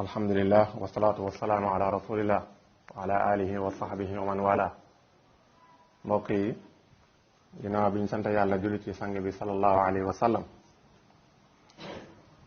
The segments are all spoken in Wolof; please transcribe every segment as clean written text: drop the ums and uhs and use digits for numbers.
alhamdulillah wasalaatu wasalaamu ala rasulillah wa ala alihi wa sahbihi wa man wala mbokk yi ginnaaw bi ñu sant yàlla julli ci sang bi sallallahu alayhi wa sallam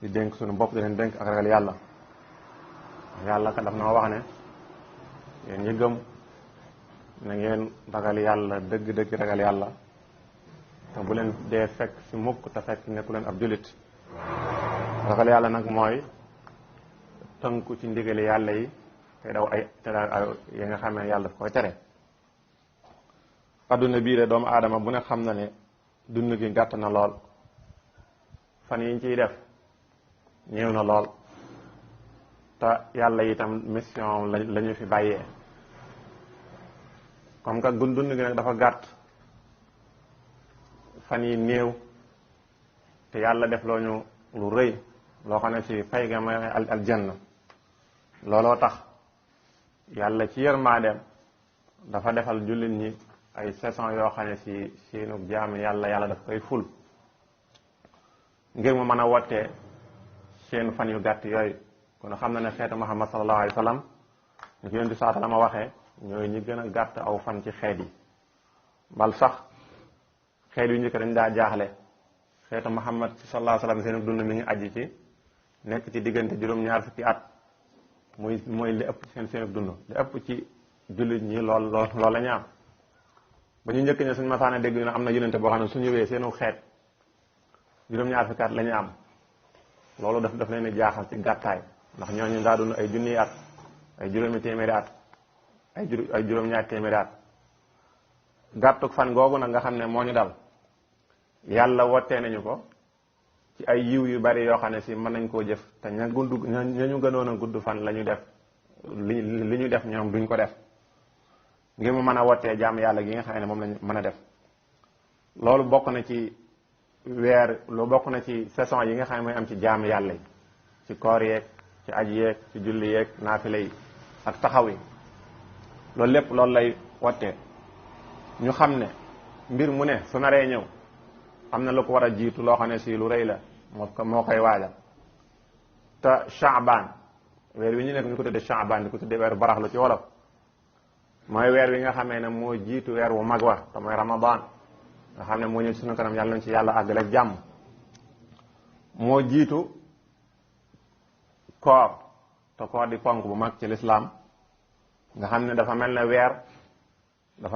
di dénk sunu bopp di leen dénk ak ragal yàlla ka daf na wax ne yéen ñi gëm na ngeen ragal yàlla dëgg-dëgg ragal yàlla te bu leen dee fekk si mukk te fekk nekku leen ab jullit ragal yàlla nag mooy tënku ci ndigali yàlla yi te daw ay yi nga xam ne yàlla daf koy tere. adduna bii de doomu aadama bu ne xam na ne dund gi gàtt na lool fan yi ñu ciy def ñëw na lool te yàlla itam mission la ñu fi bàyyee comme que dund gi nag dafa gàtt fan yi néew te yàlla def loo ñu lu rëy loo xam ne si fay ga mooy aljanna looloo tax yàlla ci yërmandeem dafa defal jullit ñi ay saison yoo xam ne si seenu jaam yàlla daf koy ful ngir mu mën a wottee seen fan yu gàtt yooyu kon xam na ne xeetu Muhammad sallallahu alayhi wa sallam ñu ko yonent saa sallam waxee ñooy ñi gën a gàtt aw fan ci xeet yi bal sax xeet yu njëkk dañ daa jaaxle xeetu Muhammad sallallahu alayhi wa sallam seen dund mi ngi aji ci nekk ci diggante juróom-ñaar fukki at mooy li ëpp ci seen dund li ëpp ci jullit ñi lool la ñu am ba ñu njëkk ne suñu masaane dégg ñu ne am na yonente boo xam ne su ñëwee seenu xeet juróom-ñaar fukki at la ñu am loolu daf leen di jaaxal ci gàttaay ndax ñooñu daa dund ay junniy at ay juróomi téeméeri at ay juróom-ñaar téeméeri at gàttuk fan googu nag nga xam ne moo ñu dal yàlla wottee nañu ko ci ay yiw yu bari yoo xam ne si mën nañ koo jëf te ña ñu gënoon a gudd fan la ñu def li ñu def ñoom duñ ko def ngir mu mën a wottee jaam yàlla gi nga xam ne moom lañ mën a def loolu bokk na ci bokk na ci saison yi nga xam ne mooy am ci jaam yàlla yi ci koor yeeg ci aj yeeg ci julli yeeg naafila yi ak taxaw yi loolu lépp loolu lay wottee ñu xam ne mbir mu ne su naree ñëw am na lu ko war a jiitu loo xam ne si lu rëy la moo koy waajal te Shaaban weer wi ñu nekk ñu ko tudde Shaaban di ko tudde weeru baraxlu ci wolof mooy weer wi nga xamee ne moo jiitu weer wu mag wa te mooy Ramadan nga xam ne moo ñëw ci sunu kanam yàlla nañ ci yàlla àggale ak jàmm moo jiitu koor te koor di ponk bu mag ci lislaam nga xam ne dafa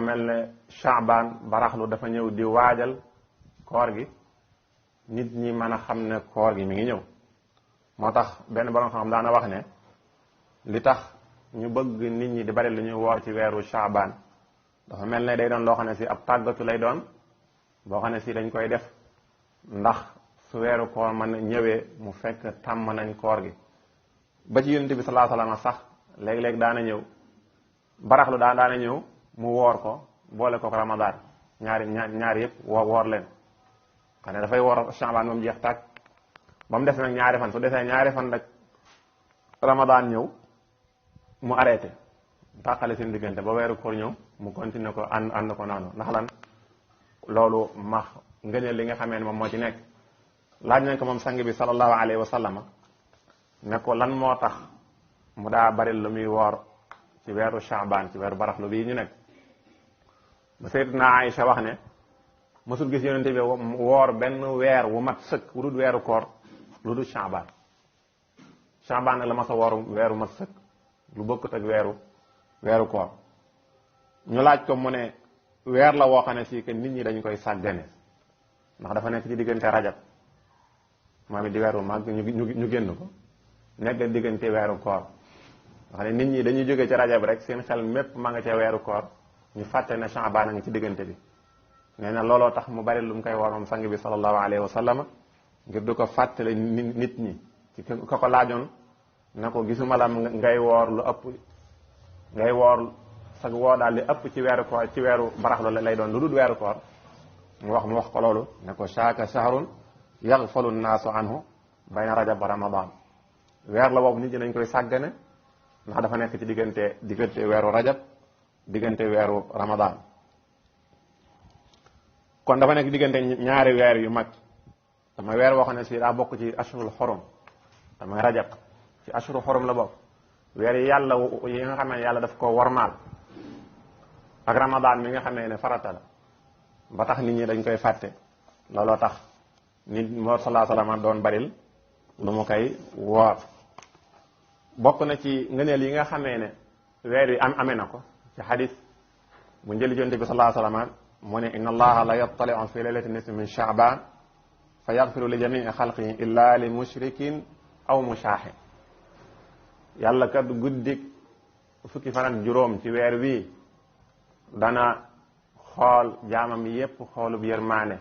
mel ne Shaaban baraxlu dafa ñëw di waajal koor gi nit ñi mën a xam ne koor gi mi ngi ñëw moo tax benn borom xam daana wax ne li tax ñu bëgg nit ñi di bari lu ñuy woor ci weeru Shaaban dafa mel ne day doon loo xam ne si ab tàggatu lay doon boo xam ne si dañ koy def ndax su weeru koor mën a ñëwee mu fekk tàmm nañ koor gi ba ci yonent bi sallallahu alayhi wa sallam sax léeg-léeg daana ñëw baraxlu daana ñëw mu woor ko boole ko Ramadan ñaari yëpp woor leen xam ne dafay woor Shaaban moom jeex tàkk ba mu des nag ñaari fan su desee ñaari fan rek Ramadan ñëw mu arrêté tàqale seen diggante ba weeru koor ñëw mu continuer ko ànd ko noonu ndax lan loolu max ngëneel li nga xamee ne moom moo ci nekk laaj nañ ko moom sang bi sallallahu alayhi wa sallam ne ko lan moo tax mu daa bari lu muy woor ci weeru Shaaban ci weeru baraxlu bii ñu nekk ba Sayyidatuna Aïcha wax ne mësul gis yonente bi woor benn weer wu mat sëkk wu dul weeru koor lu dul Shaaban nag la ma sa woor weeru mat sëkk lu bokkut ak weeru koor ñu laaj ko mu ne weer la woo xam ne si que nit ñi dañ koy sàggane ndax dafa nekk ci diggante rajab moom it di weeru mag ñu génn ko nekk diggante weeru koor nga xam ne nit ñi dañuy jóge ci rajab rek seen xel mépp ma nga ca weeru koor ñu fàtte ne Shaaban a ngi ci diggante bi nee na looloo tax mu bari lu mu koy woor moom sang bi sallallahu alayhi wa sallam ngir du ko fàttale nit ñi ci ko laajoon na ko gisuma la ngay woor lu ëpp ngay woor sag woor daal li ëpp ci weeru koor ci weeru baraxlu lay doon lu dul weeru koor mu wax ko loolu ne ko shaaka shahrun yaghfalu nnaasu anhu bayna rajab wa ramadan weer la boobu nit ñi dañ koy sàggane ndax dafa nekk ci diggante weeru rajab diggante weeru ramadan kon dafa nekk diggante ñaari weer yu mag dama weer woo xam ne si daa bokk ci ashhurul xurum damay rajab ci ashuru xurum la bokk weer yi yàlla yi nga xamee ne yàlla daf ko wormaal ak ramadan mi nga xamee ne farata la ba tax nit ñi dañ koy fàtte looloo tax nit moo salaa salaam doon baril lu mu koy woor bokk na ci ngëneel yi nga xamee ne weer yi amee na ko ci xadis bu njëli jonte bi salaa salaam mu ne inna allaha la yattaliu fi laylati nisfi min shaaban fa yaxfiru li jamii xalqihi illa li mushrikin aw mushaahin yàlla kat guddik fukki fan ak juróom ci weer wi dana xool jaamam yépp xoolub yërmaane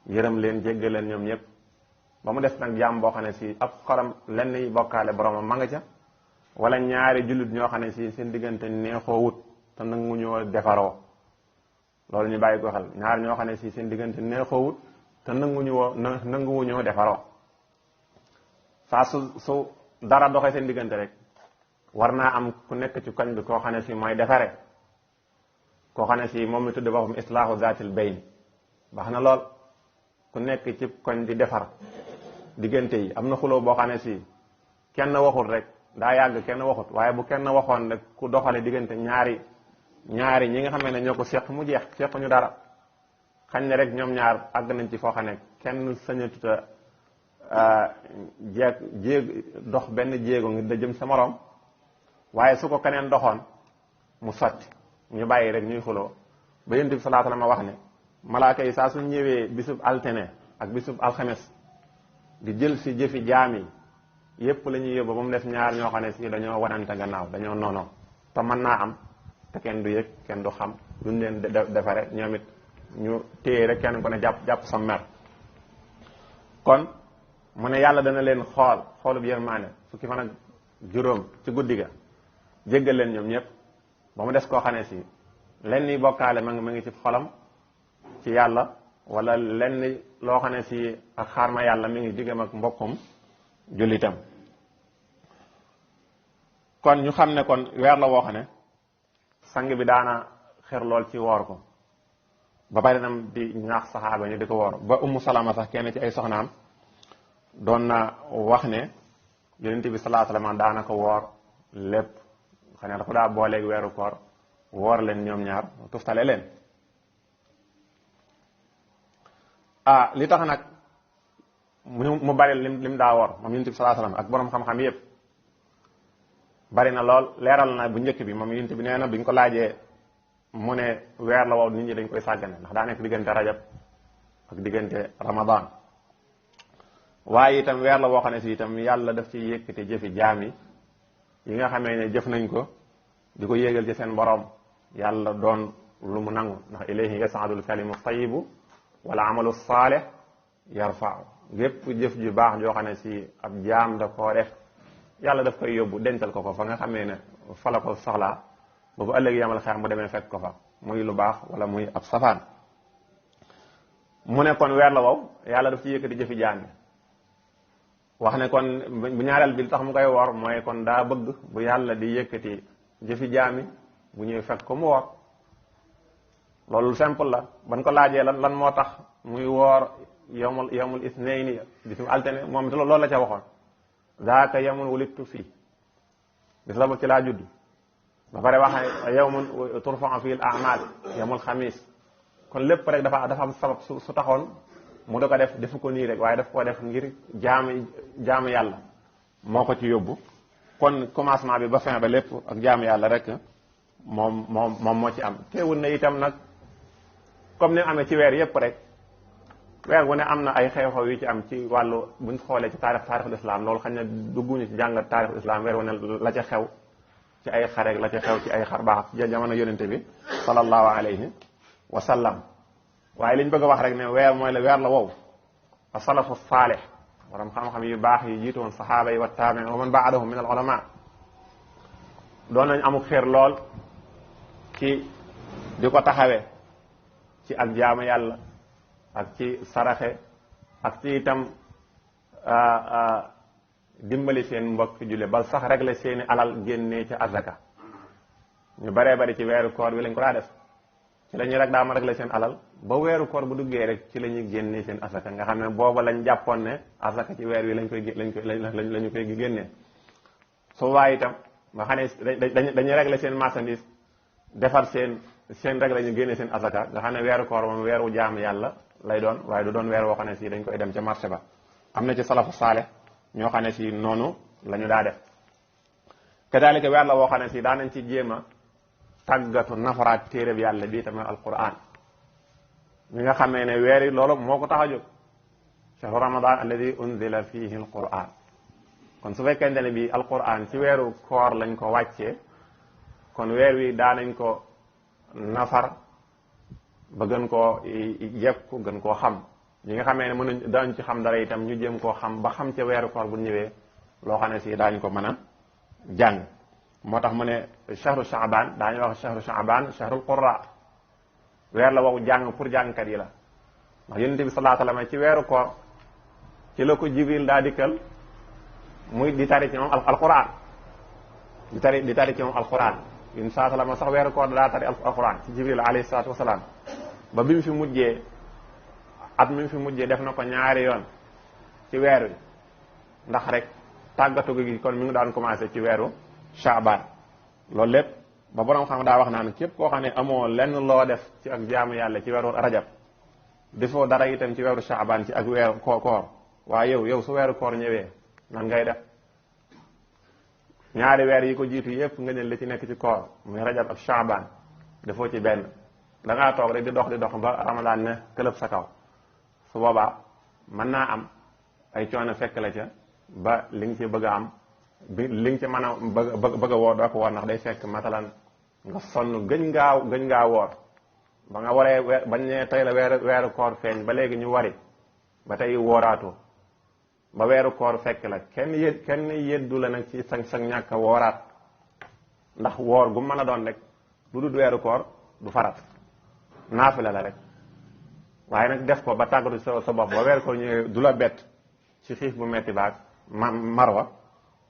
yërëm leen jéggal leen ñoom ñëpp ba mu des nag jaam boo xam ne si ab xolam lenn yi bokkaale boromam ma nga ca wala ñaari jullit ñoo xam ne si seen diggante neexoo wut te nanguñoo defaroo loolu ñu bàyyi ko xel ñaar ñoo xam ne si seen diggante neexoo wut te nanguwuñoo defaroo saa su dara doxee seen diggante rek war naa am ku nekk ci koñ bi koo xam ne si mooy defare koo xam ne si moom mi tudde boppam islaahu zaatil bayn baax na lool ku nekk ci koñ di defar diggante yi am na xuloo boo xam ne si kenn waxut rek daa yàgg kenn waxut waaye bu kenn waxoon rek ku doxale diggante ñaari ñi nga xam ne ñoo ko seq mu jeex seq ñu dara xañ ne rek ñoom ñaar àgg nañ ci foo xam ne kenn sañatuta dox benn jéego ngir da jëm sa morom waaye su ko keneen doxoon mu sotti ñu bàyyi rek ñuy xuloo ba yonent bi sallallahu alayhi wa sallam wax ne malaaka yi saa su ñëwee bisub altine ak bisub alxames di jël si jëfi jaam yi yépp la ñuy yóbbu ba mu def ñaar ñoo xam ne si dañoo wanante gannaaw dañoo noonoo te mën naa am te kenn du yëg kenn du xam duñ leen defare ñoom it ñu téye rek kenn ku ne jàpp sa mer kon mu ne yàlla dana leen xoolub yërmaane fukki fan ak juróom ci guddi ga jéggal leen ñoom ñëpp ba mu des koo xam ne si lenn bokkaale ma ngi ci xolam ci yàlla wala lenn loo xam ne si ak xaarma yàlla mi ngi diggam ak mbokkum jullitam kon ñu xam ne kon weer la woo xam ne sang bi daana xer lool ci woor ko ba bari nam di ñaax saxaaba ñu di ko woor ba ummu salama sax kenn ci ay soxnaam doon na wax ne yonent bi sallallahu alayhi wa sallam daana ko woor lépp xam ne dafa daa booleeg weeru koor woor leen ñoom ñaar tuftale leen li tax nag mu bari lim daa woor moom yonent bi sallallahu alayhi wa sallam ak borom xam-xam yépp bari na lool leeral na bu njëkk bi moom yonent bi nee na bi ñu ko laajee mu ne weer la wow nit ñi dañ koy sàggane ndax daa nekk diggante rajab ak diggante ramadan waaye itam weer la woo xam ne si itam yàlla daf ci yëkkati jëfi jaam yi nga xamee ne jëf nañ ko di ko yéegal ci seen borom yàlla doon lu mu nangu ndax ilayhi yasaadul kalimu tayibu wala amalu saalih yarfau gépp jëf ju baax joo xam ne si ab jaam da koo def yàlla daf koy yóbbu dencal ko fa nga xamee ne fa la ko soxlaa boobu ëllëg yamal xeex mu demee fekk ko fa muy lu baax wala muy ab safaan mu ne kon weer la wow yàlla daf ci yëkkati jëfi jaam yi wax ne kon bu ñaareel bi tax mu koy woor mooy kon daa bëgg bu yàlla di yëkkati jëfi jaam yi bu ñuy fekk ko mu woor loolu simple la ban ko laajee lan moo tax muy woor yawmul isnayni bisu altine moom loolu la ca waxoon zaaka yawmun wulidtu fii bis la ba ci laa judd ba pare wax yawmun turfa'u fii al-a'maal yawmul xamis kon lépp rek dafa am sabab su taxoon mu da ko defu ko nii rek waaye daf koo def ngir jaamu yàlla moo ko ci yóbbu kon commencement bi ba fin ba lépp ak jaamu yàlla rek moom moo ci am teewul na itam nag comme ni amee ci weer yépp rek weer wu ne am na ay xew-xew yu ci am ci wàllu buñ xoolee ci taarixul islam loolu xañ na dugguñu ci jàngat taarixul islam weer wu ne la ca xew ci ay xare la ca xew ci ay xarbaax ci jamono yonente bi sallallahu alayhi wa sallam waaye liñ bëgg a wax rek ne weer mooy la weer la wow a salafu saalih borom xam-xam yu baax yi jiitu woon saxaaba yi wa taabiin wa man baadahum min al ulama doon nañ amuk xeer lool ci di ko taxawee ci ak jaamu yàlla ak ci saraxe ak ci itam dimbali seen mbokk julle bal sax rek la seeni alal génnee ca azaka ñu baree bari ci weeru koor bi lañ ko daa def ci la ñuy rek daa ma rek la seen alal ba weeru koor bu duggee rek ci la ñuy génnee seen azaka nga xam ne booba lañ jàppoon ne azaka ci weer wi lañ ñu koy génnee su waaye itam nga xam ne dañuy régler seen marchandise defar seen règle ñu génne seen asaka nga xam ne weeru koor moom weeru jaamu yàlla lay doon waaye du doon weer woo xam ne si dañ koy dem ca marché ba. am na ci salafu saale ñoo xam ne si noonu la ñu daa def kadaalika weer la woo xam ne si daanañ ci jéem a tàggatu nafaraat téereb yàlla bii tamit alquran mi nga xamee ne weer yi loolu moo ko tax a jóg shahru ramadan alladi unzila fihi alquran kon su fekkente ne bi alquran ci weeru koor lañ ko wàccee kon weer wi daanañ ko nafar ba gën koo yekku gën koo xam ñi nga xamee ne mën nañ daañ ci xam dara itam ñu jëm koo xam ba xam ca weeru koor bu ñëwee loo xam ne si daañu ko mën a jàng moo tax mu ne shahru shaaban daañu wax shahru shaaban shahrul qurra weer la wow jàng pour jàngkat yi la ndax yonent bi sallallahu alayhi wasallam ci weeru koor ci la ko jibril daa dikkal muy di tari ci moom alquran di tari ci moom alquran yonent sallallahu alayhi wasallam sax weeru koor daa tari alquran ci jibril alayhi salatu wasalaam ba bi mu fi mujjee at mi mu fi mujjee def na ko ñaari yoon ci weer wi ndax rek tàggatu gi kon mi ngi daan commencé ci weeru shaaban loolu lépp ba borom xam daa wax naan képp koo xam ne amoo lenn loo def ci ak jaamu yàlla ci weeru rajab defoo dara itam ci weeru shaaban ci ak weeru koor waaye yow su weeru koor ñëwee nan ngay def ñaari weer yi ko jiitu yépp nga ñël li ci nekk ci koor muy rajab ak shaaban defoo ci benn da ngaa toog rek di dox ba ramadan ne këlëb sa kaw su boobaa mën naa am ay coono fekk la ca ba li nga ci bëgg a am bi li nga ci mën a bëgg a woor doo ko woor ndax day fekk matalan nga sonn gëñ ngaa woor ba nga waree bañ ne tey la weeru koor feeñ ba léegi ñu wari ba tey wooraatoo ba weeru koor fekk la kenn yeddu la nag ci sang ñàkk a wooraat ndax woor gu mën a doon rek lu dul weeru koor du farat naafila la rek waaye nag def ko ba tàggatu sa bopp ba weeru koor ñëwee du la bett ci xiif bu metti baag marwa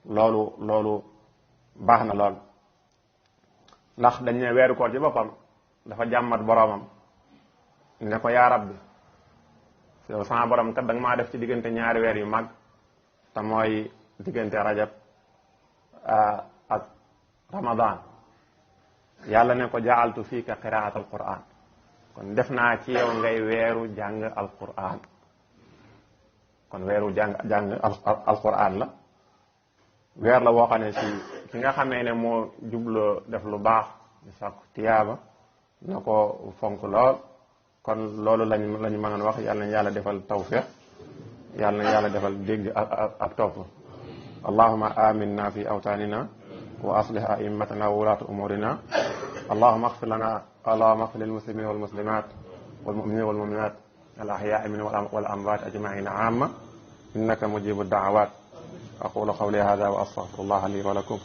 loolu baax na lool ndax dañ ne weeru koor ci boppam dafa jàmmat boroomam ne ko yaa rabbi yow sama borom kat da nga maa def ci diggante ñaari weer yu mag te mooy diggante rajab ak ramadan yàlla ne ko jaaltu fiika qiraat al quran kon def naa ci yow ngay weeru jàng al quran kon weeru jàng al quran la weer la woo xam ne si ki nga xamee ne moo jubloo def lu baax di sàkku tiyaaba na ko fonk lool kon loolu lañu mënoon wax yàlla na yàlla defal tawfiq yàlla na yàlla defal dégg ak topp allahuma aminna fi awtanina wa aslih a'immatana wa wulata umurina allahuma ighfir lana allahuma ighfir lil muslimin wal muslimat wal mu'minin wal mu'minat al ahya'i minhum wal amwat ajma'ina 'amma innaka mujibu ad-da'awat aqulu qawli hadha wa astaghfirullah li wa lakum